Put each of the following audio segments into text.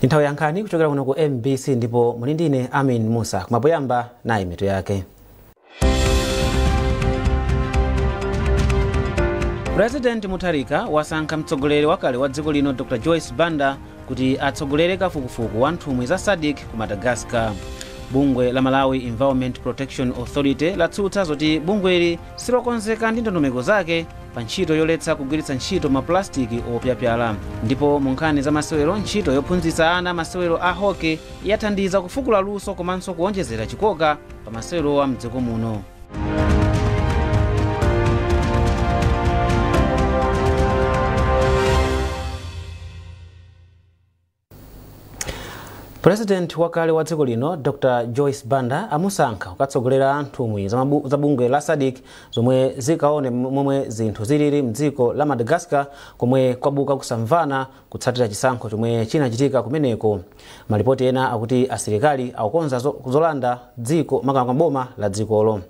Nthawi yankhani kuchokera kuno ku MBC ndipo muli ndine Amin Musa. Kumapoyamba nayi mitu yake. President Mutharika wasankha mtsogoleri wakale wa dziko lino Dr. Joyce Banda kuti atsogolere kafukufuku wa nthumwi za SADC ku Madagascar. Bungwe la Malawi Environment Protection Authority latsutsa zoti bungweli silokonzeka ndi ndondomeko zake pa ntchito yoletsa kugwiritsa ntchito maplastiki opyapyala. Ndipo mu nkhani za masewero, ntchito yophunzitsa ana masewero a hockey yathandiza kufukula luso komanso kuonjezera chikoka pa masewerowa mdziko muno. President wakale wa dziko lino Dr. Joyce Banda amusankha kukatsogolera nthumwi za bungwe la SADC zomwe zikaone momwe zinthu zilili mdziko la Madagascar komwe kwabuka kusamvana kutsatira chisankho chomwe chinachitika kumeneko. Malipoti ena akuti asilikali akukonza zolanda dziko makamaka boma la dzikolo.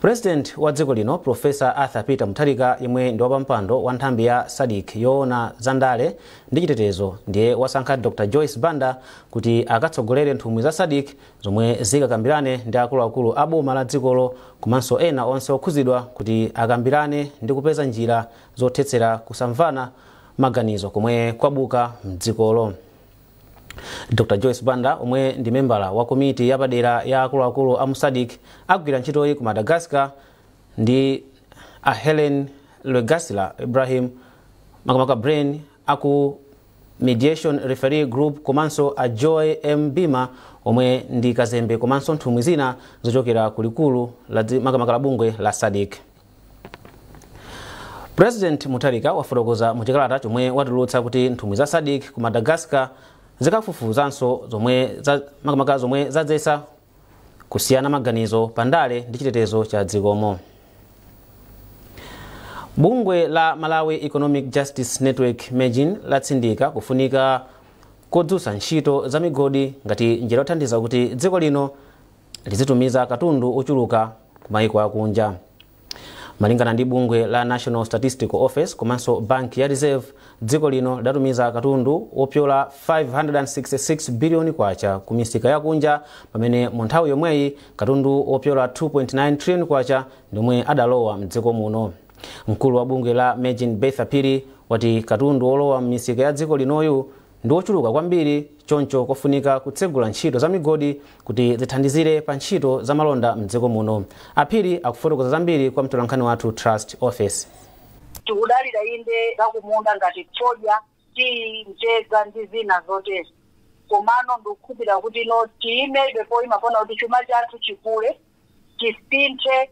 President wa dziko lino Professor Arthur Peter Mutharika yemwe ndi wapampando wa nthambi ya SADC yoona zandale ndi chitetezo ndiye wasankha Dr. Joyce Banda kuti akatsogolere nthumwi za SADC zomwe zikakambirane ndi akuluakulu a boma la dzikolo komanso ena onse okhuzidwa kuti akambirane ndi kupeza njira zothetsera kusamvana maganizo komwe kwabuka mdzikolo. Dr. Joyce Banda omwe ndi membala wa komiti yapadera ya akuluakulu a SADC agwira ntchitoyi ku Madagascar ndi a Helen Legasila Ibrahim Makamaka Brain aku Mediation Referee Group komanso a Joy M. Bima omwe ndi kazembe komanso nthumwi zina zochokera kulikulu la makamaka la bungwe la SADC. President Mutharika wafotokoza muchikalata chomwe watulutsa kuti nthumwi za SADC ku Madagascar zikafufuzanso zomwe makamaka zomwe zadzetsa kusiyana maganizo pandale ndi chitetezo cha dzikomo. Bungwe la Malawi Economic Justice Network MEJN latsindika kufunika kodzutsa ntchito za migodi ngati njira yothandiza kuti dziko lino lizitumiza katundu ochuluka ku mayiko akunja. Malingana ndi bungwe la National Statistical Office komanso Bank ya Reserve, dziko lino lidatumiza katundu wopyola 566 billion kwacha ku misika yakunja, pamene mu nthawi yomweyi katundu wopyola 2.9 trillion kwacha ndiomwe adalowa mdziko muno. Mkulu wa bungwe la MEJN Bertha Phiri wati katundu wolowa m'misika ya dziko linoyu ndi wochuluka kwambiri, choncho kofunika kutsegula ntchito za migodi kuti zithandizire pa ntchito za malonda mdziko muno. Aphiri akufotokoza zambiri kwa mtolankhani wathu Trust Office. Tikudalira inde zakumunda ngati fodya, tiyi, mtedza ndi zina zotero, komano ndikukhulupirira kuti ino tiyimebe poyima pona kuti chuma chathu chikule, tisinthe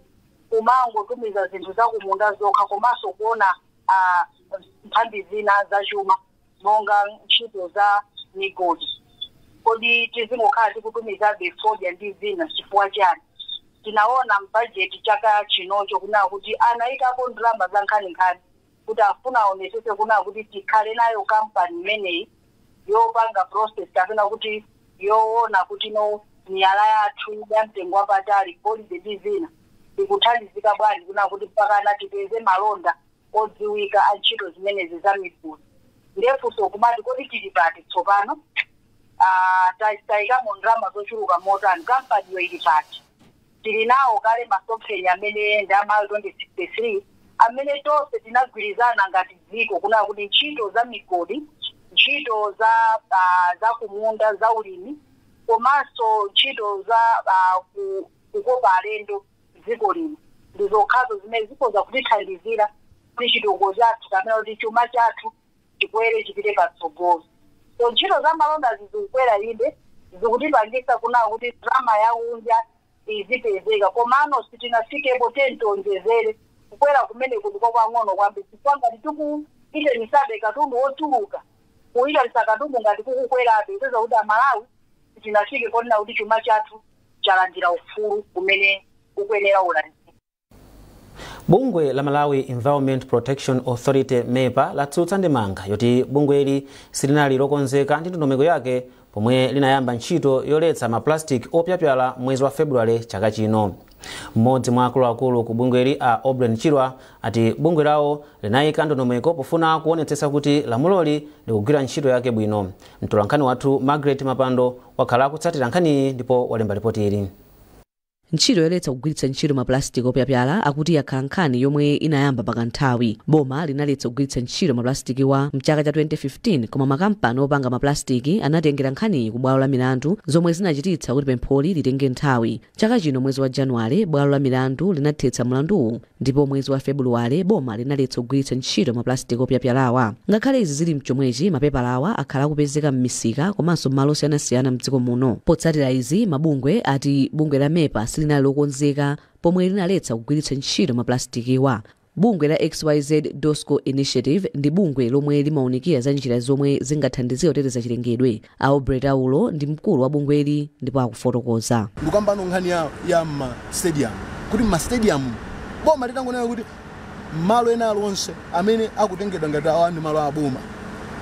kumangotumiza zinthu zakumunda zokha komanso kuona nthambi zina zachuma monga ntchito za migodi. Kodi tizingokhala tikutumizabe fodya ndi zina chifukwa chani? Tinaona mbajeti chaka chinocho kuna kuti anayikapo ndalama za nkhaninkhani kuti afuna aonesese kuna kuti tikhale nayo kampani imeneyi yopanga process kapena kuti yoona kuti no miyala yathu ya mtengo wapatali golide ndi zina ikuthandizika bwanji kuna kuti mpakana tipeze malonda odziwika a ntchito zimenezi za migodi. Ndefunso kumati kodi tili pati tsopano? Tayikamo ndalama zochuluka motani? Kampaniyo ili pati? Tili nawo kale masomphenya amene ndi amayi 2063 amene tonse tinagwirizana ngati dziko kuna kuti ntchito za migodi, ntchito za kumunda za ulimi komanso ntchito za kukopa alendo dziko lino ndi zokhazo zimene zikhoza kutithandizira kuti chitukuko chathu kapena kuti chuma chathu chikwere chipite patsogolo. So ntchito za malonda zikukwera inde, zikutipangisa kuna kuti ndalama yakunja izipezeka, komano sitinafikepo tentonjezere kukwera kumene kuli kwang'ono kwambiri chifukwa ngati tikuitanisabe katundu wochuluka, kuitanisa katundu ngati kukukwerabe ipeza kuti amalawi sitinafike konena kuti chuma chathu chalandira ufulu kumene ukuyenera ulandira. Bungwe la Malawi Environment Protection Authority MEPA latsutsa ndemanga yoti bungweli silinali lokonzeka ndi ndondomeko yake pomwe linayamba ntchito yoletsa maplastic opyapyala mwezi wa February chaka chino. Mmodzi mwa akuluakulu ku bungweli a Obren Chirwa ati bungwe lawo linayika ndondomeko pofuna kuonetsetsa kuti lamuloli likugwira ntchito yake bwino. Mtolankhani wathu Margaret Mapando wakhala akutsatira nkhaniyi ndipo walemba ripoti ili. Ntchito yoletsa kugwiritsa ntchito mapulastiki opyapyala akuti yakhala nkhani yomwe inayamba pakanthawi. Boma linaletsa kugwiritsa ntchito mapulastiki wa mchaka cha 2015, koma makampani opanga mapulastiki anatengera nkhaniyi ku bwalo la milandu, zomwe zinachititsa kuti pempholi litenge nthawi. Chaka chino mwezi wa Januwale bwalo la milandu linathetsa mlanduwu, ndipo mwezi wa Februwale boma linaletsa kugwiritsa ntchito mapulastiki opyapyalawa. Ngakhale izi zili mchomwechi, mapepalawa akhala akupezeka m'misika komanso m'malo osiyanasiyana mdziko muno. Potsatira izi, mabungwe ati bungwe la MEPA silinali lokonzeka pomwe linaletsa kugwiritsa ntchito mapulasitikiwa. Bungwe la XYZ Dosco Initiative ndi bungwe lomwe limawunikira za njira zomwe zingathandizire kuteteza chilengedwe. Aubrey Aulo ndi mkulu wa bungweli ndipo akufotokoza. Ndikambano nkhani ya ma stadium, kuti ma stadium boma litangonena kuti malo ena aliwonse amene akutengedwa ngati awa ndi malo aboma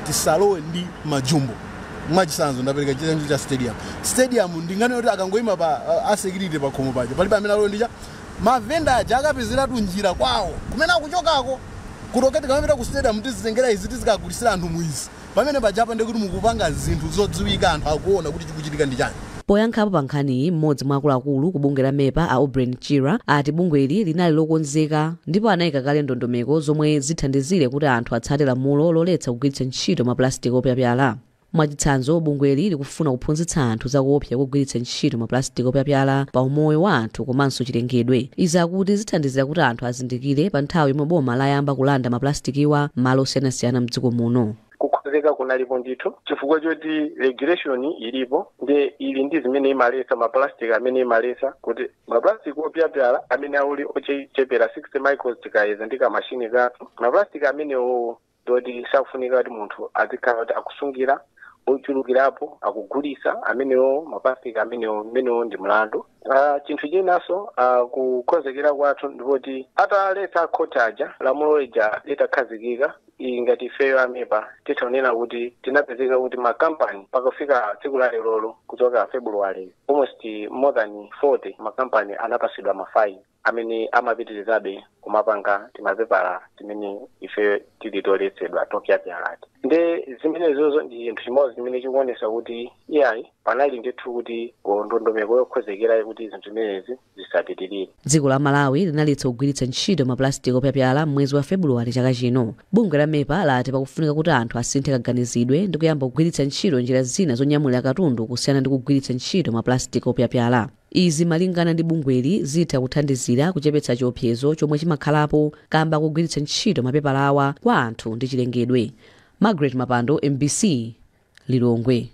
tisalowe ndi majumbo. Mwachisanzo ndapereka chitsanzo cha stadium. Stadium ndingane kuti akangoyima pa a security pa khomo paja palibe amene alowe ndicha mavenda aja akapezeratu njira kwawo kumene akuchokako kutoketi kamapita ku stadium tizitengera izi tizikagulisira anthu muizi pamene pajapa ndikuti mukupanga zinthu zodziwika anthu akuona kuti chikuchitika ndi chani. Poyankhapo pa nkhaniyi, mmodzi mwa akuluakulu ku bungwe la MEPA a Obren Chira ati bungweli linali lokonzeka ndipo anayika kale ndondomeko zomwe zithandizire kuti anthu atsate lamulo loletsa kugwiritsa ntchito mapulastiki opyapyala. Mwachitsanzo, bungweli likufuna kuphunzitsa anthu zakuopsa kugwiritsa ntchito mapulastiki opyapyala pa umoyo wa anthu komanso chilengedwe. Izi akuti zithandizira kuti anthu azindikire pa nthawi yomwe boma layamba kulanda mapulastiki-wa m'malo osiyanasiyana mdziko muno. Kukonzeka kunalipo ndithu, chifukwa choti regulation ilipo ndi ili ndi zimene imaletsa mapulastiki amene imaletsa kuti mapulastiki opyapyala amene auli ochepera 60 microns tikayeza ndi kamashini kathu, mapulastiki amenewo ndoti sakufunika kuti munthu azikhala kuti akusungira ochulukirapo akugulisa amenewo mapulastiki amenewo ndi mlandu. Chinthu chinanso kukonzekera kwathu ndipoti ataletsa khoti aja lamulo lija litakhazikika ngati ifeyo amepa titaonena kuti tinapezeka kuti makampani pakufika tsiku la lerolo kuchoka February almost more than 40 makampani anapasidwa mafaini amene amapitirizabe kumapanga timapepala timene ife tili toletsedwa topyapyalati. Nde zimenezozo ndi chinthu chimodzi chimene chikuonesa kuti iyayi panali ndithu kuti ndondomeko yokonzekera kuti zinthu zimenezi zisapitirire. Dziko la Malawi linaletsa kugwiritsa ntchito mapulastiki opyapyala mwezi wa Februwale chaka chino. Bungwe la MEPA lati pakufunika kuti anthu asinthe kaganizidwe ndi kuyamba kugwiritsa ntchito njira zina zonyamulira katundu kusiyana ndi kugwiritsa ntchito mapulastiki opyapyala. Izi malingana ndi bungweli zitha kuthandizira kuchepetsa chiopsezo chomwe chimakhalapo kamba kugwiritsa ntchito mapepalawa kwa anthu ndi chilengedwe. Margaret Mapando, MBC, Lilongwe.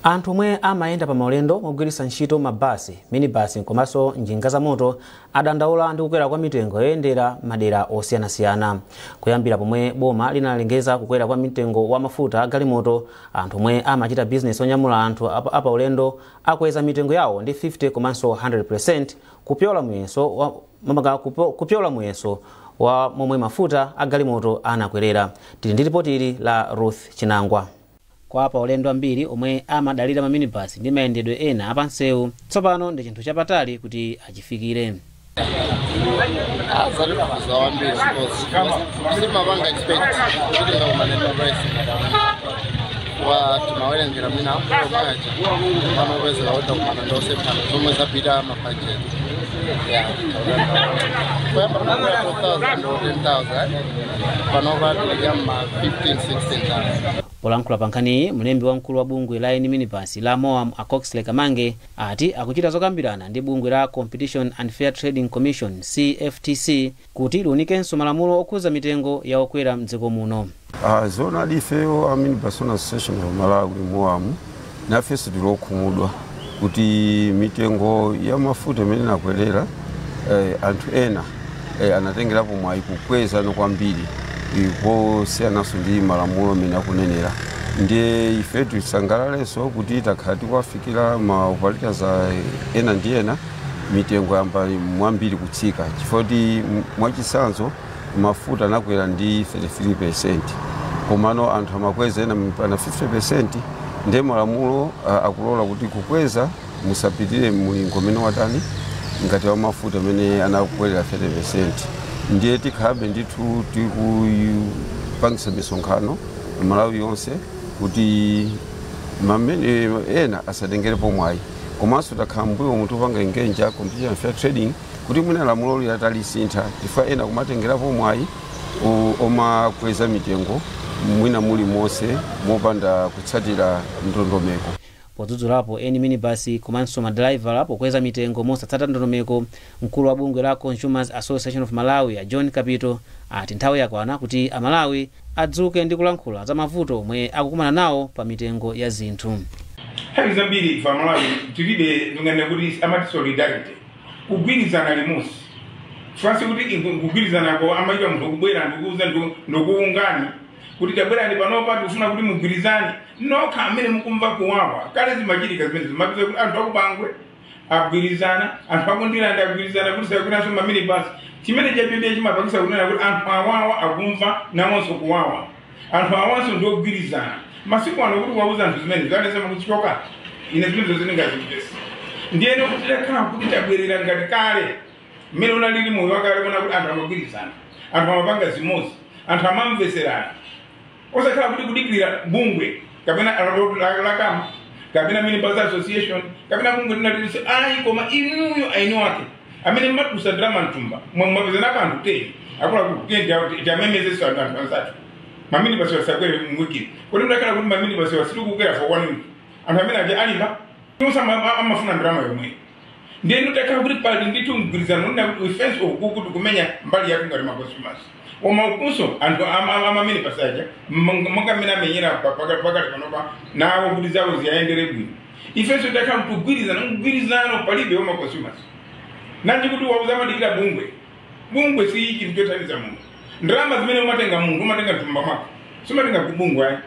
Anthu omwe amayenda pa maulendo mogwiritsa ntchito mabasi, minibasi komanso njinga za moto adandaula ndi kukwera kwa mitengo yoyendera madera osiyanasiyana. Kuyambira pomwe boma linalengeza kukwera kwa mitengo wa mafuta agalimoto, anthu omwe amachita bizinesi onyamula anthu apaulendo akweza mitengo yawo ndi 50 komanso 100% kupyola muyeso wa momwe mafuta agalimoto anakwerera. Tili ndi ripoti ili la Ruth Chinangwa. Kwa paulendo ambiri omwe amadalira maminibasi ndi mayendedwe ena apansewu, tsopano ndi chinthu chapatali kuti achifikire. Simapanga expect kuti ngakumanena price wa timawerengera mina omaja panopezera kuti kumana ndosepana zomwe zapita mabudget kuyamba panakwera 4,000 or 10,000 panopa tiliyama 15 16,000. Polankhula pa nkhaniyi, mlembi wamkulu wa bungwe la eni minibasi la Moam a Coxley Kamange ati akuchita zokambirana ndi bungwe la Competition and Fair Trading Commission CFTC kuti liunikenso malamulo okhuza mitengo ya okwera mdziko muno. Zoonadi ifeyo a Minibus Owners Association of Malawi Moam nafenso tili okhumudwa kuti mitengo ya mafuta imene inakwerera anthu ena anatengerapo mwayi kukweza kwambiri posiyanaso ndi malamulo amene akunenera. Ndiye ife tisangalalenso kuti takhala tikuwafikira ma operators ena ndi ena mitengo yamba mwambiri kutsika, chifukwa kuti mwachisanzo mafuta anakwera ndi 33%, komano anthu amakweza ena pana 50%. Ndiye malamulo akulola kuti kukweza musapitire mulingo umene watani Ngati wamafuta amene anakwelera 30%, ndiye tikhabe ndithu tikupangisa misonkhano Malawi yonse kuti mamene ena asatengerepo mwayi. Komanso takhala mbuyo munthu upanga engage competition fair trading kuti mwina lamulo litalisintha, chifukwa ena kumatengerapo mwayi omakweza mitengo mwina muli monse mopanda kutsatira ndondomeko. Podzudzulapo eni minibasi komanso madraivala pokweza mitengo mosatsata ndondomeko, mkulu wa bungwe la Consumers Association of Malawi a John Kapito ati nthawi yakwana kuti Amalawi adzuke ndi kulankhula za mavuto omwe akukumana nawo pa mitengo ya zinthu. Nthawi zambiri ife Amalawi tilibe, ndingane kuti amati solidarity, kugwirizana limodzi. Fansi kuti kugwirizanako amaita munthu kubwera ndikuuza ndikuungani kuti tabwerani panopa, tikufuna kuti mugwirizane nokha amene mukumva kuwawa. Kale zimachitika zimene zimapeza kuti anthu akubangwe agwirizana, anthu akundilanda agwirizana kuti sakwiranso maminibasi. Chimene chachondiye chimapangisa kunena kuti anthu awawa akumva nawonso kuwawa, anthu awanso ndiogwirizana. Masiku ano kuti wauza anthu zimene zalesema kuchoka, ine zimenezo zindingazimvesa. Ndiyeno kuti takhala kuti tabwerera ngati kale mmene unalili moyo wakale, kuona kuti anthu amagwirizana, anthu amapanga zimodzi, anthu amamveserana, osakhala kuti kudikirira bungwe kapena lakama kapena minibus association kapena bungwe lina lililonse ayi, koma inuyo aini wake amene mmatusa ndalama mtumba mwapezana anthu 10 akuluakulu, tiamemezeso anthu anzathu maminibasi wasakwere mwikiri. Kuti mudakhala kuti maminibasi wasiri kukwera for one week, anthu amene aja alimba onse amafuna ndalama yomwe. Ndiye takhala kuti pali ndithu mgwirizano nina kuti ifenso uku kuti kumenya mbali yathu ngati maconsumers, koma ukunso anthu amaminibasi aja monga mmene amenyera pakati panopa nawo kuti zawo ziyayendere bwino. Ifenso takhala kuti kugwirizana, mgwirizano palibe wa maconsumers. Nanji kuti wauza amadikira bungwe, bungwe si chinthu chothandiza munthu. Ndalama zimene umatenga munthu umatenga mtumba mwako, simatenga kubungwe ayi.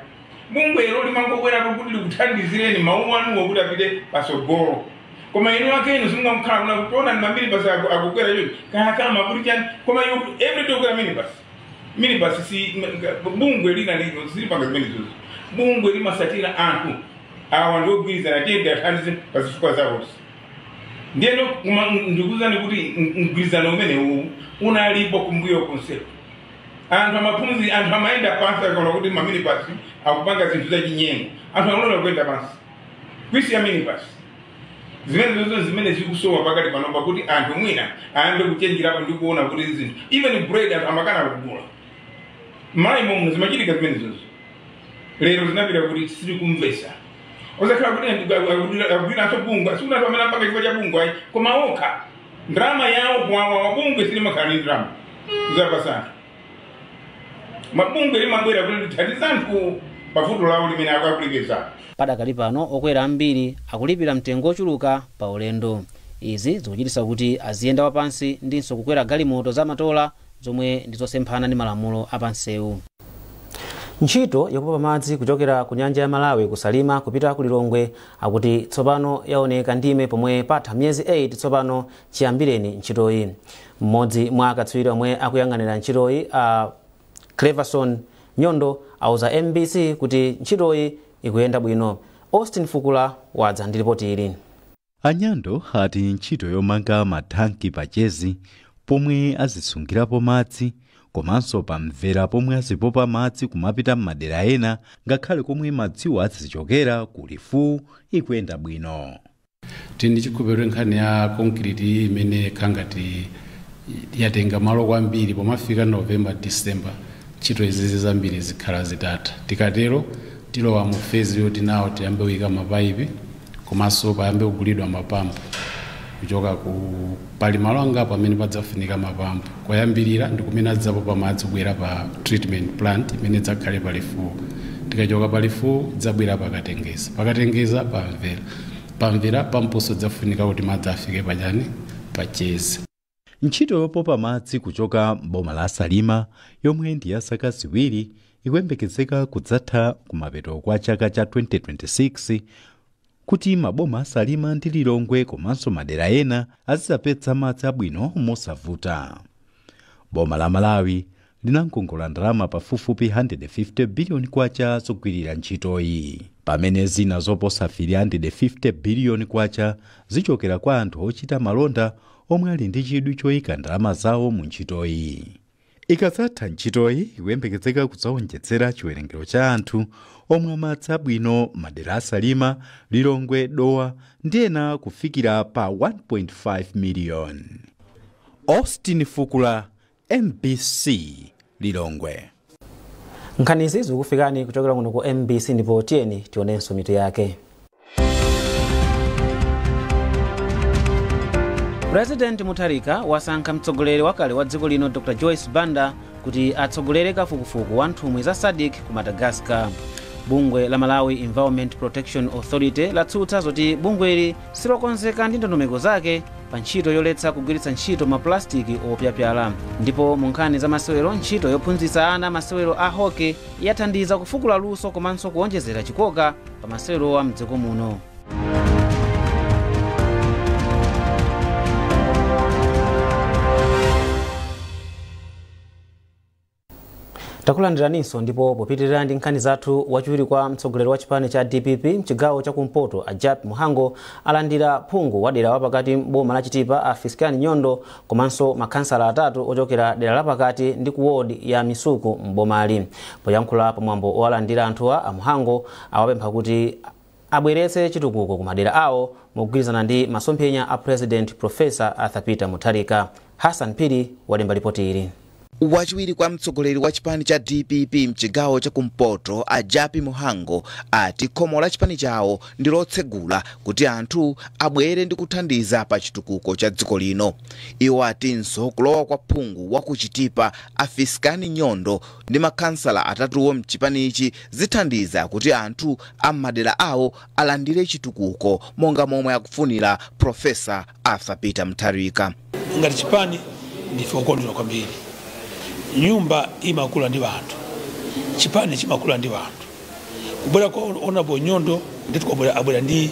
Bungwelo limangobwerapo kuti likuthandizireni mawu anuwo kuti apite pasogolo, koma inu ake inu simungamkhala kuna kuti ona ni maminibasi akukwera chonchi kaya kama kuti chani, koma iwo every day ukwera minibus. Minibus si bungwe lina lino silipanga zimene zozo. Bungwe limasatira anthu awa ndiogwirizana, tiyende athandize pazifukwa zawonso. Ndiyeno ndikuzani kuti mgwirizano umenewu unalipo kumbuyo konseko. Anthu amaphunzi, anthu amayenda pansi akaona kuti maminibasi akupanga zinthu zachinyengo, anthu akulonda kuyenda pansi kuisiya minibasi. Zimene zozo zimene zikusowa pakati panopa kuti anthu mwina ayambe kuchenjerapo ndi kuona kuti zinthu, even bread anthu amakana kugula m'Malawi momwe. Zimachitika zimene zozo, lero zinapita kuti sitikumvesa. Osakhala kuti akugwiranso bungwe, sikuti anthu amene apanga chifukwa cha bungwe ayi, koma okha ndalama yawo kuwawa. Bungwe silimakhala ndi ndalama zapasanthu. Mabungwe limabwera kuti lithandize anthu pavuto lawo limene akukulipeza. Padakali pano okwera ambiri akulipira mtengo ochuluka pa ulendo. Izi zikuchititsa kuti aziyenda wapansi ndinso kukwera galimoto zamatola zomwe ndizosemphana ndi malamulo apansewu. Ntchito yopopa madzi kuchokera ku nyanja ya Malawi kusalima kupita ku Lilongwe akuti tsopano yaoneka ndime pomwe patha miyezi 8 tsopano chiyambireni ntchitoyi. Mmodzi mwa akatswiri omwe akuyang'anira ntchitoyi, a Cleverson Nyondo, auza MBC kuti ntchitoyi ikuyenda bwino. Austin Fukula wadza ndi ripoti ili. Anyando ati ntchito yomanga mathanki pachezi pomwe azisungirapo madzi komanso pamvera pomwe azipopa madzi kumapita m'madera ena ngakhale komwe madziwo azichokera ku Lifu ikuyenda bwino. Tili ndi chikhulupiriro. Nkhani ya concrete imene khangati yatenga malo kwambiri, pomafika November, December ntchito izizi zambiri zikhala zitatha. Tikatero tilowa mu phase yoti nawo tiyambe kuyika mapaipi komanso payambe kugulidwa mapampu kuchoka ku pali malo angapo amene padzafunika mapampu. Koyambirira ndi kumene adzapopa madzi kubwera pa treatment plant imene idzakhale pa Lifuwu. Tikachoka pa Lifuwu dzabwera pakatengeza, pakatengeza pamvera, pamvera pampunso dzafunika kuti madzi afike pachani, pachezi. Ntchito yopopa madzi kuchoka m'boma la Salima yomwe ndi ya zaka 2 ikuyembekezeka kudzatha kumapeto kwa chaka cha 2026 kuti maboma a Salima ndi Lilongwe komanso madera ena azidzapeza madzi abwino mosavuta. Boma la Malawi linakongola ndalama pafupifupi 150 biliyoni kwacha zogwirira ntchitoyi. Pamene zina zoposa 350 biliyoni kwacha zichokera kwa anthu ochita malonda omwe ali ndi chidwi choyika ndalama zawo mu ntchitoyi. Ikadzatha ntchitoyi ikuyembekezeka kudzawonjezera chiwerengero cha anthu omwe amadzi abwino madera asalima, Lilongwe, Dowa ndi ena kufikira pa 1.5 miliyoni. Austin Fukula, MBC, Lilongwe. Nkhanizi zikufikani kuchokera kuno ku MBC ndipo tiyeni tionenso mitu yake. President Mutharika wasankha mtsogoleri wakale wa dziko lino Dr. Joyce Banda kuti atsogolere kafukufuku wa nthumwi za SADC ku Madagascar. Bungwe la Malawi Environment Protection Authority latsutsa zoti bungweli silokonzeka ndi ndondomeko zake pa ntchito yoletsa kugwiritsa ntchito maplastiki opyapyala. Ndipo mu nkhani za masewero, ntchito yophunzitsa ana masewero a hockey yathandiza kufukula luso komanso kuonjezera chikoka pa masewerowa mdziko muno. Takulandiraninso ndipo popitirira ndi nkhani zathu, wachiwiri kwa mtsogoleri wa chipani cha DPP mchigawo chakumpoto a Jappie Mhango alandira phungu wa dera wapakati boma la Chitipa a Fisikani Nyondo komanso makhansala atatu ochokera dera lapakati ndi ku ward ya Misuku mbomali. Poyankhula pamwambo owalandira anthuwa, a Mhango awapempha kuti abweretse chitukuko ku madera awo mogwirizana ndi masomphenya a President Professor Arthur Peter Mutharika. Hassan Phiri walemba ripoti ili. Wachiwiri kwa mtsogoleri wa chipani cha DPP mchigawo chakumpoto a Jappie Mhango ati khomo la chipani chawo ndi lotsegula kuti anthu abwere ndi kuthandiza pa chitukuko cha dziko lino. Iwo atinso kulowa kwa phungu wa ku Chitipa a Fisikani Nyondo ndi makhansala atatuwo mchipanichi zithandiza kuti anthu am'madera awo alandire chitukuko monga momwe akufunira Professor Arthur Peter Mutharika. Ngati chipani ndife okondwera kwambiri. Nyumba imakula ndi wanthu, chipani chimakula ndi wanthu. Kubwera kwa Honorable Nyondo ndithu kwabwera abwera ndi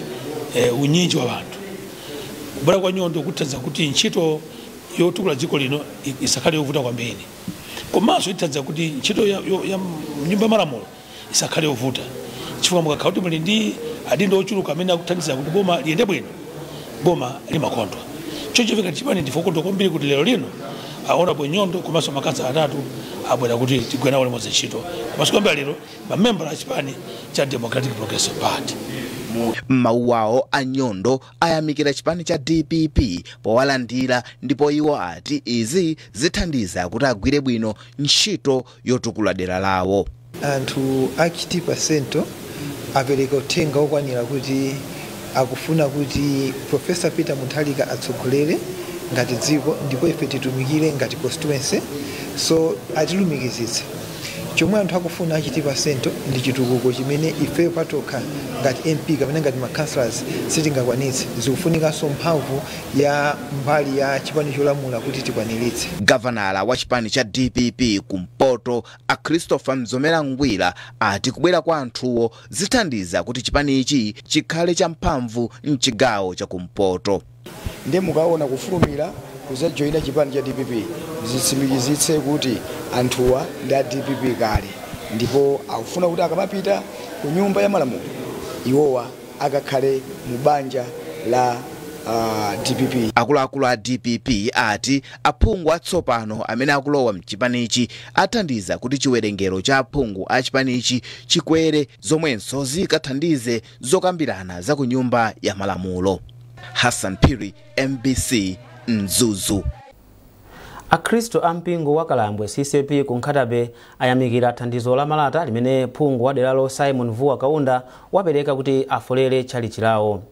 unyinji wa wanthu. Kubwera kwa Nyondo kuthandiza kuti ntchito yotukula dziko lino isakhale yovuta kwambiri, komanso ithandiza kuti ntchito ya nyumba ya malamulo isakhale yovuta, chifukwa mukakhala kuti muli ndi adindo ochuluka amene akuthandiza kuti boma liyende bwino, boma limakondwa. Chochifika chipani ndife okondwa kwambiri kuti lero lino Honorable Nyondo komanso makhansala atatu abwera kuti tigwire nawo limodzi ntchito. Komanso kuyambira lero mamembala a chipani cha Democratic Progressive Party. Mawu awo a Nyondo ayamikira chipani cha DPP powalandira ndipo iwo ati izi zithandiza kuti agwire bwino ntchito yotukula dera lawo. Anthu a Chitipa Central apereka uthenga okwanira kuti akufuna kuti Professor Peter Mutharika atsogolere ngati dziko ndipo ife titumikire ngati constituency, so atilumikizitse. Chomwe anthu akufuna a Chitipa Central ndi chitukuko chimene ifeyo patokha ngati MP kapena ngati ma-councillors sitingakwanitse. Zikufunikanso mphamvu ya mbali ya chipani cholamula kuti tikwaniritse. Gavanala wa chipani cha DPP kumpoto a Christopher Mzomera Ngwira ati kubwera kwa anthuwo zithandiza kuti chipanichi chikhale cha mphamvu mchigawo cha kumpoto. Ndiye mukaona kufulumira kuzajoyina chipani cha DPP zitsimikizitse kuti anthuwa ndi a DPP kale ndipo akufuna kuti akamapita ku nyumba ya malamulo iwowa akakhale mu banja la DPP. Akuluakulu a DPP ati aphungu atsopano amene akulowa mchipanichi athandiza kuti chiwerengero cha aphungu a chipanichi chikwere, zomwenso zikathandize zokambirana za ku nyumba ya malamulo. Hassan Phiri, MBC, Mzuzu. Akhristu a mpingo wa Kalambwe CCP ku Nkhatabe ayamikira thandizo la malata limene phungu wa deralo Simon Vuwa Kaunda wapereka kuti afolere tchalitchi lawo.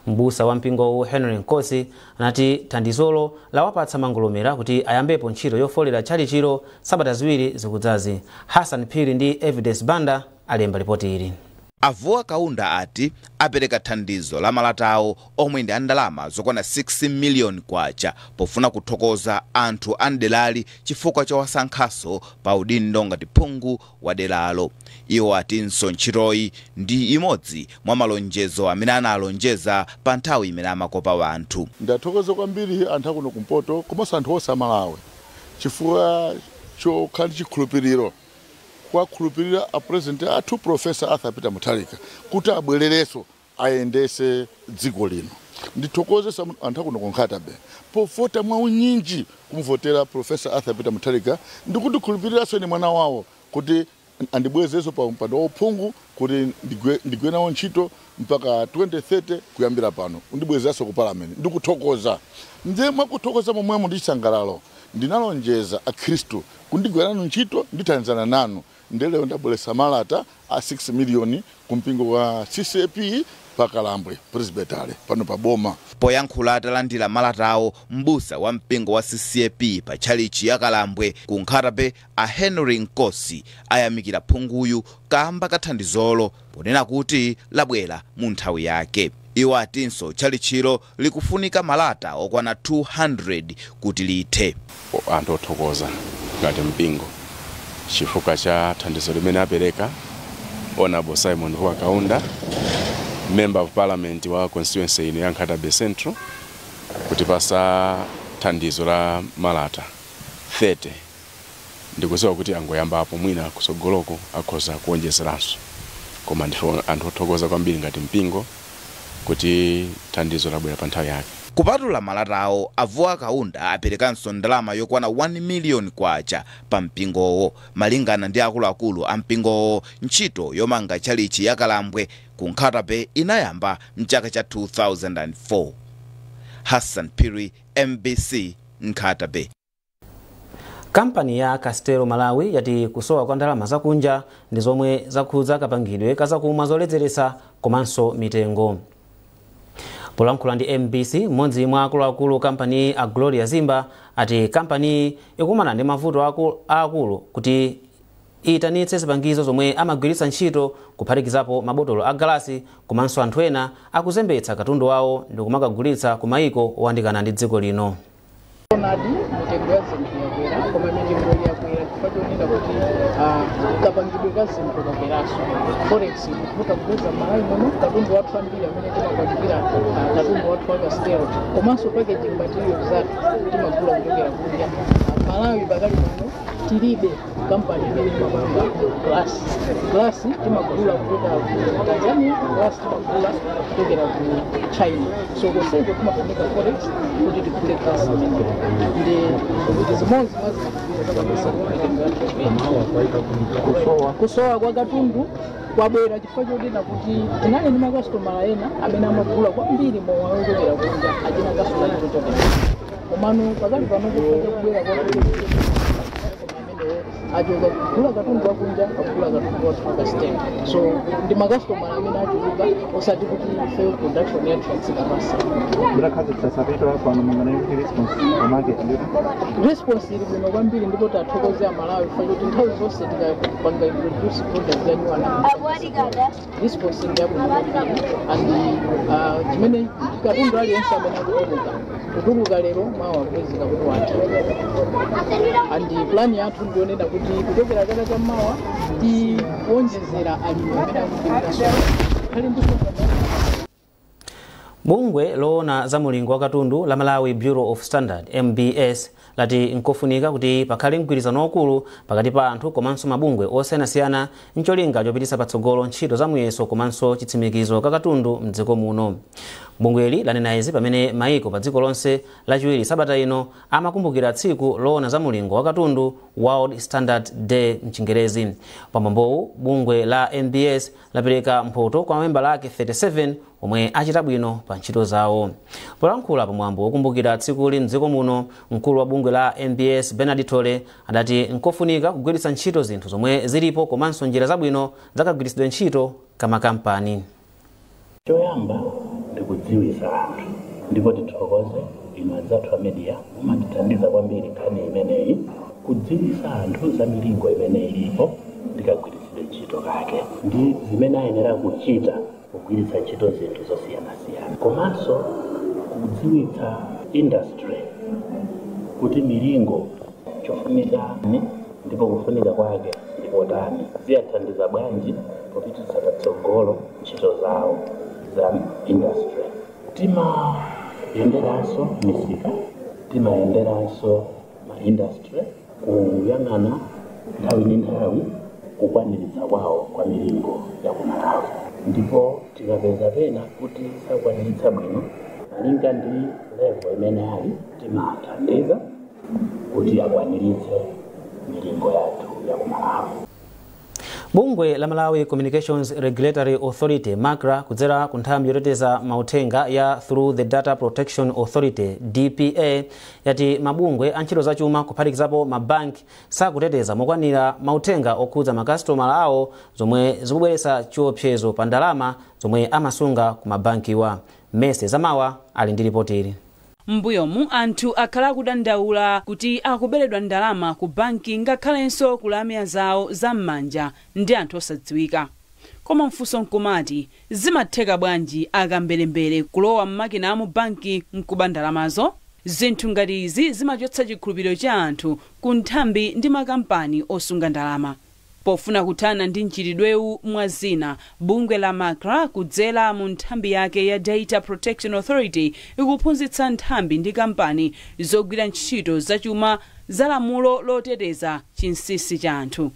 Mbusa wa mpingowu Henry Nkosi anati thandizolo lawapatsa mangolomera kuti ayambepo ntchito yofolera tchalitchilo sabata ziwiri zikudzazi. Hassan Phiri ndi Evidence Banda alemba ripoti ili. Avuwa Kaunda ati apereka thandizo la malatawo omwe ndi andalama zokwana 6 million kwacha pofuna kuthokoza anthu a mderali chifukwa chowasankhaso pa udindo ngati phungu wa deralo. Iwo atinso ntchitoyi ndi imodzi mwa malonjezo amene analonjeza pa nthawi imene amakopa wanthu. Ndathokoza kwambiri anthu akuno kumpoto komanso anthu onse amalawi chifukwa chokhala ndi chikhulupiriro Kuwakhulupirira a president athu, Professor Arthur Peter Mutharika, kuti abwererenso ayendese dziko lino. Ndithokoze anthu akuno ku Nkhata Bay povota mwaunyinji kumvotera Professor Arthur Peter Mutharika ndikutikhulupiriranso ine mwana wawo kuti andibwezeso pa mpando wauphungu kuti ndigwe nawo ntchito mpaka 2030 kuyambira pano, undibwezeranso ku parliament. Ndikuthokoza. Ndiye mwakuthokoza momwemo ndi chisangalalo, ndinalonjeza akhristu kundigwiranu ntchito, ndithandizana nanu. Ndelero ndabweretsa malata a 6 miliyoni kumpingo wa CCAP pakalambwe Presbytery pano pa boma. Poyankhula atalandira malatawo, mbusa wa mpingo wa CCAP pa tchalichi ya Kalambwe ku Nkhata Bay, a Henry Nkosi, ayamikira phunguyu kamba kathandizolo ponena kuti labwera mu nthawi yake. Iwo atinso tchalichilo likufunika malata okwana 200 kuti lithe. Anthu othokoza ngati mpingo chifukwa cha thandizo limene apereka Honorable Simon Vuwa Kaunda, Member of Parliament wa constituency ino ya Nkhata Bay Central, kutipasa thandizo la malata 30. Ndikudziwa kuti angoyambapo, mwina kusogoloko akhoza kuonjezeranso, koma ndife anthu othokoza kwambiri ngati mpingo kuti thandizo labwera pa nthawi yake. Kupatula malatawo, avuwa Kaunda aperekanso ndalama yokwana 1 miliyoni kwacha pa mpingowo. Malingana ndi akuluakulu a mpingowo, ntchito yomanga tchalichi ya Kalambwe ku Nkhata Bay inayamba mchaka cha 2004. Hassan Piri, MBC, Nkhata Bay. Kampani ya Castel Malawi yati kusowa kwa ndalama zakunja ndi zomwe zakhudza kapangidwe kazakumwa zoledzeretsa komanso mitengo. Polankhula ndi MBC, mmodzi mwa akuluakulu kampani a Gloria Zimba ati kampani ikumana ndi mavuto aakulu kuti iyitanitse zipangizo zomwe amagwiritsa ntchito, kuphatikizapo mabotolo a galasi, komanso anthu ena akuzembetsa katundu wawo ndi kumakagulitsa ku mayiko oyandikana ndi dziko lino. Onadi, mitengo ya zinthu yakwera, koma mitengo yakwera chifukwa chonena kuti kapangidwe ka zinthu kakweranso. Forex ikuvuta kupeza Malawi muno. Katundu wathu ambiri amene timapangira, katundu wathu wa Castel komanso packaging materials zathu, timagula kuchokera kunja. Malawi pakali pano tilibe kampani imene imapanga glass. Glass timagula kuchokera ku Tanzania, glass timagula kuchokera ku China, so konseko timafunika forex kuti tigule glass imene. Ndi zimodzi mwa zinthu zapangisa mitengo yathu yakwera. Kusowa kwa katundu kwabwera chifukwa chonena kuti tinali ndi makasitomala ena amene amagula kwambiri mowa wochokera kunja, achina Castel kuchokera, komano pakali pano chifukwa chakubwera kwa achoka kugula katundu wakunja, akugula katundu wathu wa Castel. So ndi makasitomala amene achuluka, osati kuti ifeyo production yathu yatsika pansi. Mudakhazikitsa sapito pano, mangana kuti response pa market ndi Response ili bwino kwambiri, ndipo tathokoze Amalawi chifukwa choti nthawi zonse tikapanga introduce product ya new one, response ndi yabwino kwambiri. And chimene katundu aliyense amene akutuluka, kutuluka lero, mawa akupezeka kuti watha. And plan yathu ndionena kuti kuchokera chaka cha mawa tiwonjezera alimi amene akulimiraso khali ndi program. Bungwe loona za mulingo wa katundu la Malawi Bureau of Standard, MBS, lati nkofunika kuti pakhale mgwirizano waukulu pakati pa anthu komanso mabungwe osiyanasiyana ncholinga chopititsa patsogolo ntchito za muyeso komanso chitsimikizo ka katundu mdziko muno. Bungweli lanena izi pamene maiko pa dziko lonse Lachiwiri sabata ino amakumbukira tsiku loona za mulingo wa katundu, World Standard Day mchingerezi. Pamwambowu, bungwe la MBS lapereka mphoto kwa mamembala ake 37 omwe achita bwino pa ntchito zawo. Polankhula pamwambo wokumbukira tsikuli mdziko muno, mkulu wa bungwe la MBS Bernard Tole adati nkofunika kugwiritsa ntchito zinthu zomwe zilipo komanso njira zabwino zakagwiritsidwe ntchito kamakampani. Choyamba ndikudziwisa anthu, ndipo tithokoze inu adzathu a media, mumatithandiza kwambiri nkhani imeneyi, kudziwisa anthu za milingo imene ilipo ndikagwiritsidwe ntchito kake ndi zimene ayenera kuchita kugwiritsa ntchito zinthu zosiyanasiyana, komanso kudziwitsa industry kuti milingo chofunika ni ndipo kufunika kwake ndikotani, ziyathandiza bwanji popititsa patsogolo ntchito zawo za industry. Timayenderanso misika, timayenderanso ma industry kuyang'ana nthawi ndi nthawi. Kukwaniritsa kwawo kwa milingo ya ku Malawi, ndipo tikapeza pena kuti sakwaniritsa bwino malinga ndi level imene ali, timathandiza kuti akwaniritse milingo yathu ya ku Malawi. Bungwe la Malawi Communications Regulatory Authority, MACRA, kudzera ku nthambi yoteteza mauthenga ya through the Data Protection Authority, DPA, yati mabungwe a ntchito zachuma, kuphatikizapo mabanki, sakuteteza mokwanira mauthenga okhudza makasitomala awo, zomwe zikubweretsa chiopsezo pa ndalama zomwe amasunga ku mabankiwa. Mese Zamawa ali ndi ripoti ili. Mbuyomu anthu akhala akudandaula kuti akuberedwa ndalama ku banki ngakhalenso ku lamya zawo zam'manja ndi anthu osadziwika. Koma mfunso nkumati, zimatheka bwanji akamberembere kulowa m'makina amu banki nkuba ndalamazo? Zinthu ngati izi zimachotsa chikhulupiriro cha anthu ku nthambi ndi makampani osunga ndalama. Pofuna kuthana ndi mchitidwewu, mwa zina, bungwe la MACRA kudzera mu nthambi yake ya Data Protection Authority ikuphunzitsa nthambi ndi kampani zogwira ntchito zachuma za lamulo loteteza chinsinsi cha anthu.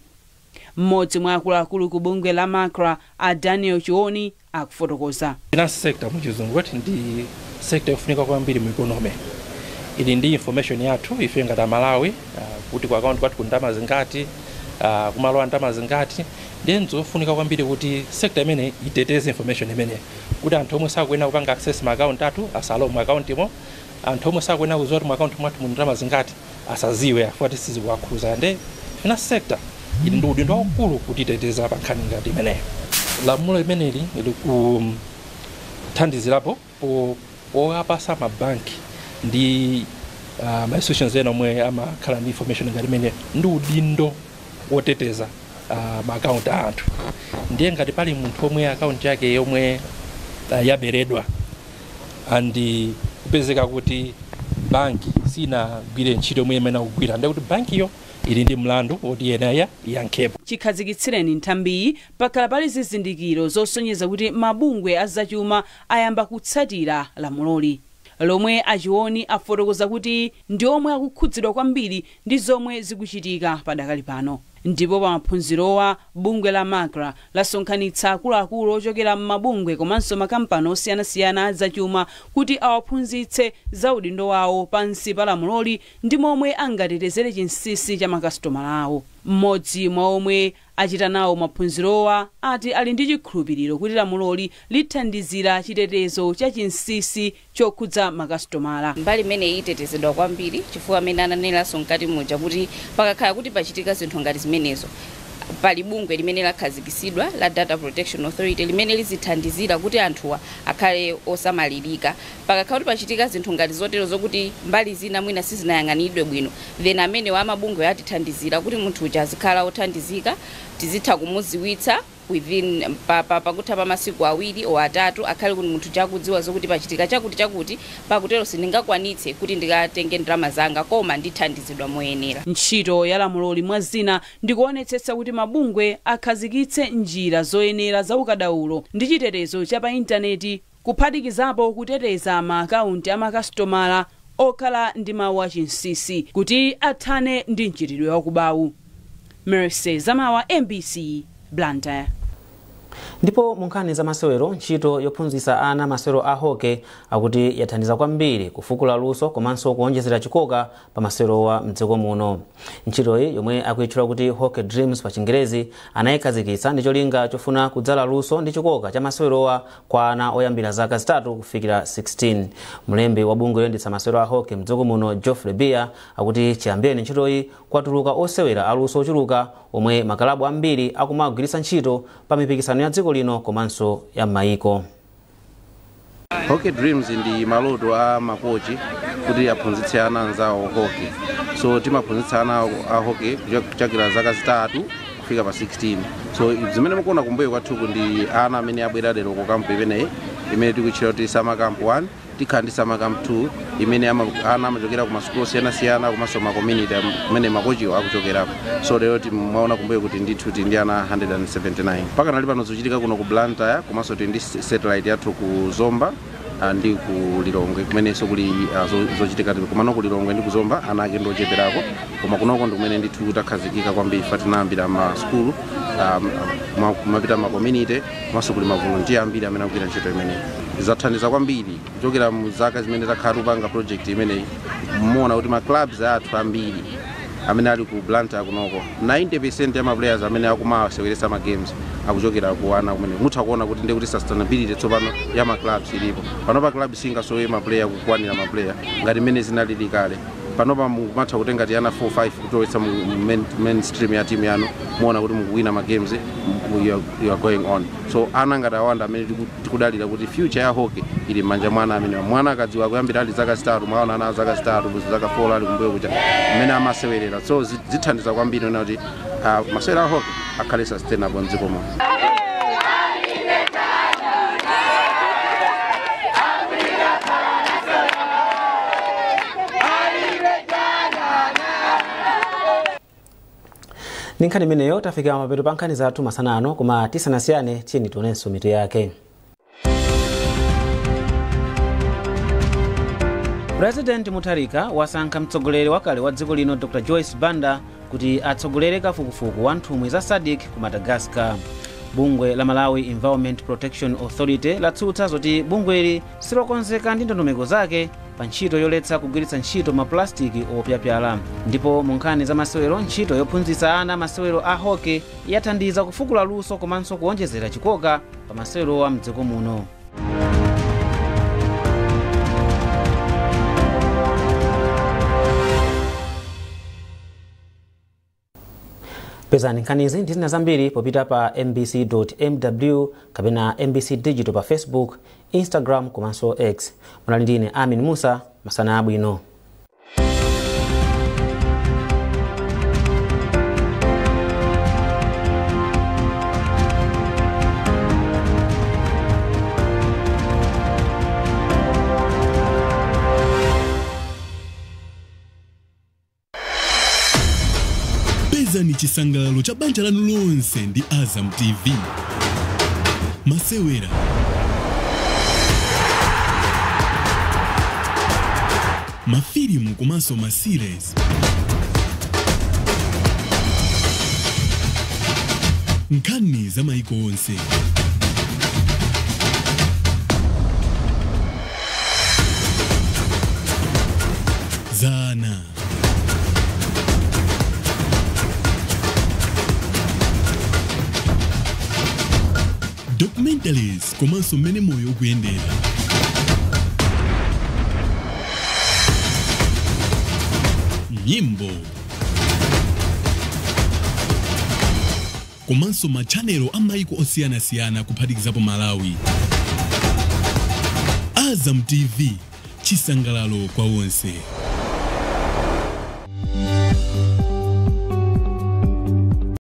Mmodzi mwa akuluakulu ku bungwe la MACRA, a Daniel Chioni, akufotokoza. Finance sector muchizungu kuti ndi sector yofunika kwambiri mu economy. Ili ndi information yathu ife ngati Amalawi, kuti ku account kwathu ndalama zingati, kumalowa ndalama zingati. Ndiye nzofunika kwambiri kuti sector imene iteteze information imene, kuti anthu omwe sakuyenera kupanga access ma account athu asalowe mu account imo, anthu omwe sakuyenera kudziwa kuti mu account mwathu muli ndalama zingati asaziwe, afuati sizikuwakhuza. Nde finance sector ili ndi udindo waukulu kuti iteteza pa nkhani ngati imeneyo. Lamulo limeneli likuthandizirapo powapasa mabanki ndi ma institutions ena omwe amakhala ndi information ngati imene ndi udindo woteteza ma account a anthu. Ndiye ngati pali munthu omwe account yake yomwe yaberedwa and kupezeka kuti banki sinagwire ntchito yomwe imene akugwira, ndiye kuti bankiyo ili ndi mlandu woti yenaya iyankhepo. Chikhazikitsireni nthambiyi, pakhala pali zizindikiro zosonyeza kuti mabungwe azachuma ayamba kutsatira lamuloli, lomwe achioni afotokoza kuti ndi omwe akukhudzidwa kwambiri ndi zomwe zikuchitika padakali pano. Ndipo pa maphunzirowa, bungwe la MACRA lasonkhanitsa akuluakulu ochokera m'mabungwe komanso makampani osiyanasiyana azachuma kuti awaphunzitse za udindo wawo pansi pa lamuloli ndi momwe angatetezere chinsinsi cha makasitomala awo. Mmodzi mwa omwe achita nawo maphunzirowa ati ali ndi chikhulupiriro kuti lamuloli lithandizira chitetezo cha chinsinsi chokhudza makasitomala. Mbali imeneyi itetezedwa kwambiri, chifukwa amene ananeranso mkati muja kuti pakakhala kuti pachitika zinthu ngati zimenezo, pali bungwe limene lakhazikitsidwa la Data Protection Authority limene lizithandizira kuti anthuwa akhale osamalirika. Pakakhala kuti pachitika zinthu ngati zotero, zokuti mbali zina mwina sizinayang'anidwe bwino, then amene wa mabungwe atithandizira kuti munthu uja azikhala othandizika, tizitha kumuziwitsa within pakutha pa masiku 2 o 3, akhale kuti munthu chakudziwa zokuti pachitika chakuti chakuti. Pakutero sindingakwanitse kuti ndikatenge ndalama zanga, koma ndithandizidwa moyenera. Ntchito ya lamuloli, mwa zina, ndikuonetsetsa kuti mabungwe akhazikitse njira zoyenera za ukadaulo ndi chitetezo cha pa intaneti, kuphatikizapo kuteteza ma akaunti a makasitomala okhala ndi mawu achinsinsi, kuti athane ndi mchitidwe wakubawu. Mercy Zamawa, MBC, Blantyre. Ndipo mu nkhani za masewero, ntchito yophunzitsa ana masewero a hockey akuti yathandiza kwambiri kufukula luso komanso kuonjezera chikoka pa masewerowa mdziko muno. Ntchitoyi, yomwe akuyitchula kuti Hockey Dreams pa Chingerezi, anayikhazikitsa ndi cholinga chofuna kudzala luso ndi chikoka cha masewerowa kwa ana oyambira zaka 3 kufikira 16. Mlembi wa bungwe loyendetsa masewero a hockey mdziko muno, Geoffrey Bia, akuti chiyambireni ntchitoyi kwatuluka osewera aluso ochuluka omwe makalabu ambiri akumagwiritsa ntchito pa mipikisano ya dziko lino komanso ya m'mayiko. Hockey Dreams ndi maloto a makochi kuti aphunzitse ana anzawo hockey. So timaphunzitsa ana a hockey kuchokera zaka 3 kufika pa 16. So zimene mukuona kumbuyo kwathuku ndi ana amene abwera lero ku camp imeneyi imene tikutchula kuti Summer Camp 1. Tikhala ndi Summer Camp 2 imene ana amachokera ku masukulu osiyanasiyana komanso ma community kumene makochiwo akuchokerako. So lero mwaona kumbuyo kuti ndithu tili ndi ana 179 mpaka nali pano. Zikuchitika kuno ku Blantyre, komanso tili ndi satellite yathu ku Zomba ndi ku Lilongwe, kumenenso kuli zochitika. Komano ku Lilongwe ndi ku Zomba ana ake ndi ocheperako, koma kunoko ndi kumene ndithu takhazikika kwambiri. Fa tinayambira ma sukulu. Kumapita ma community komanso kuli mavolunteer ambiri amene akugwira ntchito imeneyi. Zathandiza kwambiri kuchokera mu zaka zimene takhala tikupanga project imeneyi. Muona kuti ma clubs athu ambiri amene ali ku Blantyre kunoko, 90% ya ma players amene akumaseweretsa ma games akuchokera ku ana kumene. Mutha kuona kuti ndiye kuti sustainability tsopano ya ma clubs ilipo. Panopa club singasowe ma player, kukwanira ma player ngati mmene zinalili kale. Panopa mumatha kutenga tiyana 4 5 kutowetsa mu mainstream ya team yanu, muona kuti mukuwina ma games, you are going on. So ana ngati awanda amene tikudalira kuti future ya hockey ili m'manja mwana amene mwana akadziwa kuyambira ali zaka 3. Mwaona ana zaka 3, zaka 4 ali kumbuyo kucha mmene amasewerera. So zithandiza kwambiri ona kuti masewera a hockey akhale sustainable mdziko muno. Ndi nkhani imeneyo tafika mapeto pa nkhani zathu masana ano, koma tisanasiyane tiyeni tionenso mitu yake. President Mutharika wasankha mtsogoleri wakale wa dziko lino Dr Joyce Banda kuti atsogolere kafukufuku wa nthumwi za SADC ku Madagascar. Bungwe la Malawi Environment Protection Authority latsutsa zoti bungweli silokonzeka ndi ndondomeko zake pa ntchito yoletsa kugwiritsa ntchito maplastiki opyapyala. Ndipo mu nkhani za masewero, ntchito yophunzitsa ana masewero a hockey yathandiza kufukula luso komanso kuonjezera chikoka pa masewero a mdziko muno. Pezani nkhanizi ndi zina zambiri popita pa mbc.mw kapena MBC Digital pa Facebook, Instagram komanso X. Munali ndine Amin Musa, masana abwino. Pezani chisangalalo cha banja lanu lonse ndi Azam TV. Masewera, mafilimu komanso maseries, nkhani za maiko onse, zana documentaries komanso mmene moyo ukuyendera. Nyimbo komanso machanelo a maiko osiyanasiyana kuphatikizapo Malawi. Azam TV, chisangalalo kwa onse.